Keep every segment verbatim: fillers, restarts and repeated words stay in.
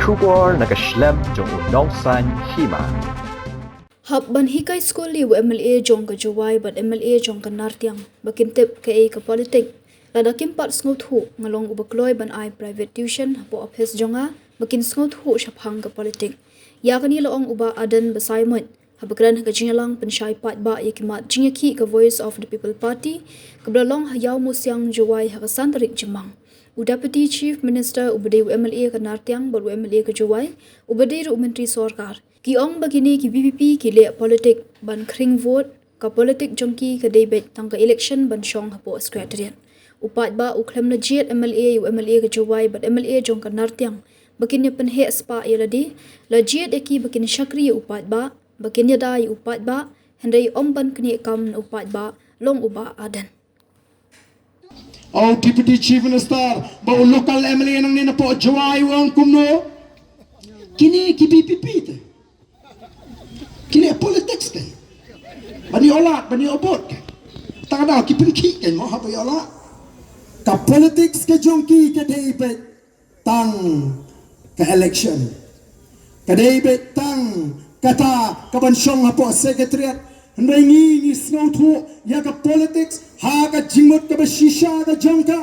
Khubor na ka shlem jong u Nongsaiñ Hima. Hap ban hikai skul ïa u M L A jong ka Jowai bad M L A jong ka Nartiang ba kin tip kaei ka politik. Lada kim pat sngewthuh, nga long uba kloi ban ai private tuition hapoh office jong nga ba kin sngewthuh shaphang ka politik. Ïa kane la ong u Bah Ardent Basaiawmoit haba kren ha ka jingïalang pynshai paidbah ïa ki mat jingïakhih ka Voice of the People Party kaba la long ha Ïawmusiang, Jowai ha ka san tarik Jymmang. U Deputy Chief Minister uba dei u M L A ka Nartiang bad u M L A ka Jowai uba dei ruh u Myntri Sorkar ki ong ba kine ki V P P ki leh politik ban khring vote. Ka politik jong ki ka dei beit tang ka election ban shong hapoh Secretariat. U paidbah u khlem la jied M L A ïa u M L A ka Jowai bad M L A jong ka Nartiang ba kin ïa pynheh spah ïa lade, la jied ïa ki ba kin shakri ïa u paidbah, ba kin ïada ïa u paidbah, hynrei ym ban knieh kam na u paidbah, long u Bah Ardent. O Deputy Chief Minister, ba u local M L A nangne napoh Jowai u ong kumno? Kine ki V P P te ki leh politics kein. Ban ïoh lad, ban ïoh vote kein. Tang da ki pynkhih kein mo haba ïoh lad. Ka politics ka jong ki ka dei beit tang ka election. Ka dei beit tang kata ka ban shong hapoh Secretariat. Hynrei ngi, ngi sngewthuh ïa ka politics ha ka jingmut kaba shisha ka jong ka.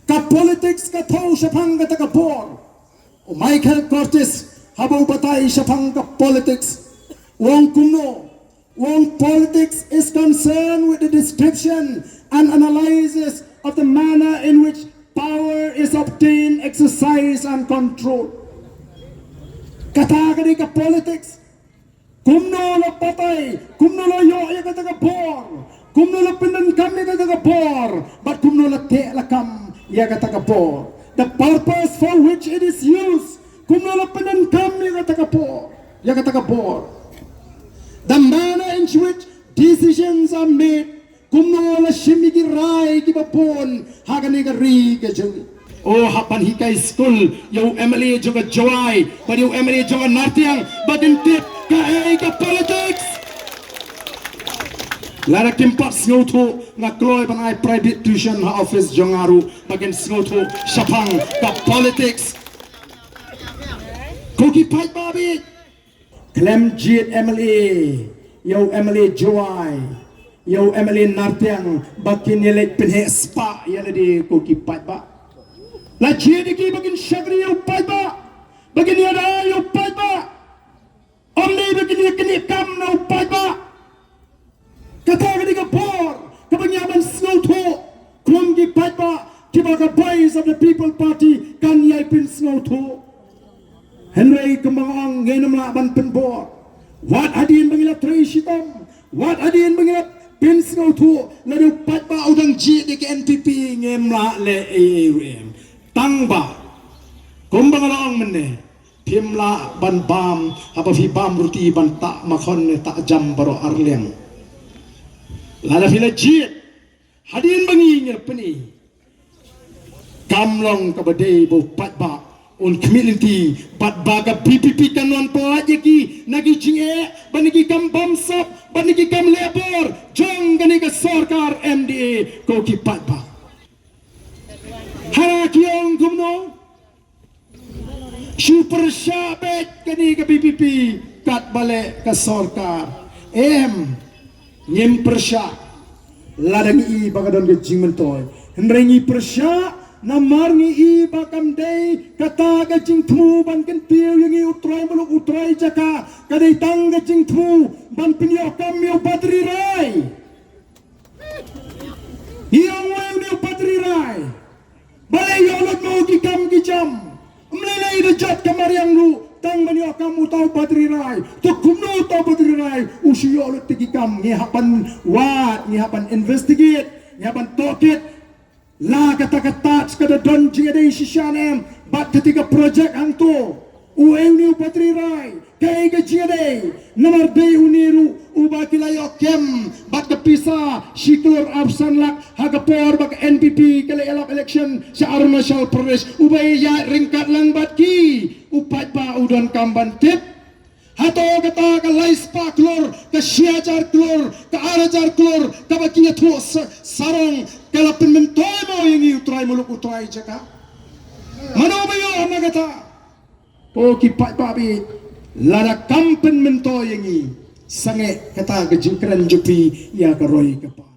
Ka politics ka thew shaphang kata ka bor. U Michael Curtis haba u batai shaphang ka politics u ong kumno? U ong politics is concerned with the description and analysis of the manner in which power is obtained, exercised and controlled. Kata ka dei ka politics. Kumno la batai, kumno la ïoh ïa kata ka bor, kumno la pyndonkam ïa kata ka bor, bad kumno la teh lakam ïa kata ka bor. The purpose for which it is used, kumno la pyndonkam ïa kata ka bor, ïa kata ka bor. The manner in which decisions are made, kumno la shim ïa ki rai kiba bun ha kane ka ri ka jong ngi. O, hap ban hikai skul ïa u M L A jong ka Jowai bad ïa u M L A jong ka Nartiang ba kin tip kaei ka politics. Lada kim pat sngewthuh, nga kloi ban ai private tuition ha office jong nga ruh ba kin sngewthuh shaphang ka politics. Ko ki paidbah, khlem jied M L A ïa u M L A Jowai, ïa u M L A Nartiang ba kin ïaleit pynheh spah ïa lade, ko ki paidbah. La jied ïa ki ba kin shakri ïa u paidbah, ba kin ïada ïa u paidbah. Ym dei ba kin ïa knieh kam na u paidbah. Kata ka dei ka bor kaba ngi hap ban sngewthuh kum ki paidbah kiba ka Voice of the People Party kan ïai pynsngewthuh. Hynrei kumba nga ong, ngim lah ban pynbor. Wat hadien ba ngi la trei shitom, wat hadien ba ngi la pynsngewthuh, lada u paidbah u dang jied ïa ka N P P, ngim lah leh ei ei ruh em. Tang ba kumba nga la ong mynne, phim lah ban bam, haba phi bam ruti ban tah makhon ne tah jam baroh arliang. Lada phi la jied hadien ba ngi ngi la pyni, kam long kaba dei ba u paidbah un khmih lynti bad ba ka V P P kan wan pyllait ïa ki na ki jingeh bad na ki kam bamsap bad na ki kam leh bor jong kane ka sorkar M D A, ko ki paidbah. Hana ki ong kumno? Shu pyrshah beit kane ka V P P katba leh ka sorkar. Em, ngim pyrshah lada ngi i ba ka don ka jingmyntoi. Hynrei ngi pyrshah namar ngi i ba kam dei kata ka jingthmu ban kyntiew ïa ngi u trai muluk u trai jaka. Ka dei tang ka jingthmu ban pynïoh kam ïa u Bah Tri Rai. Ïa u wei u dei u Bah Tri Rai. Balei ïoh lut ma u ki kam ki jam? Ym lei lei da jot ka mariang ruh tang ban ïoh kam uta u Bah Tri Rai. To kumno uta u Bah Tri Rai u shu ïoh lut ïa ki kam? Ngi hap ban wad, ngi hap ban investigate, ngi hap ban tohkit. La kata ka touch ka da don jingïadei shisha ne em bad kata ka project hangto? U ei une u Bah Tri Rai, kaei ka jingïadei? Namar dei une ruh uba ki la ïoh kem bad ka pisa shi klur arphew san lak ha ka por ba ka N P P ka la ïalap election sha Arunachal Pradesh, uba ïaid ryngkat lang bad ki. U paidbah u donkam ban tip. Hato kata ka lai spah klur, ka shi hajar klur, ka ar hajar klur kaba ki ïathuh sa-, sarong ka la pynmyntoi mo ïa ngi u trai muluk u trai jaka? Mano ba ïoh na kata? Ko ki paidbah baieit, lada kam pynmyntoi ïa ngi, sangeh kata ka jingkren jong phi ïa ka roi ka par.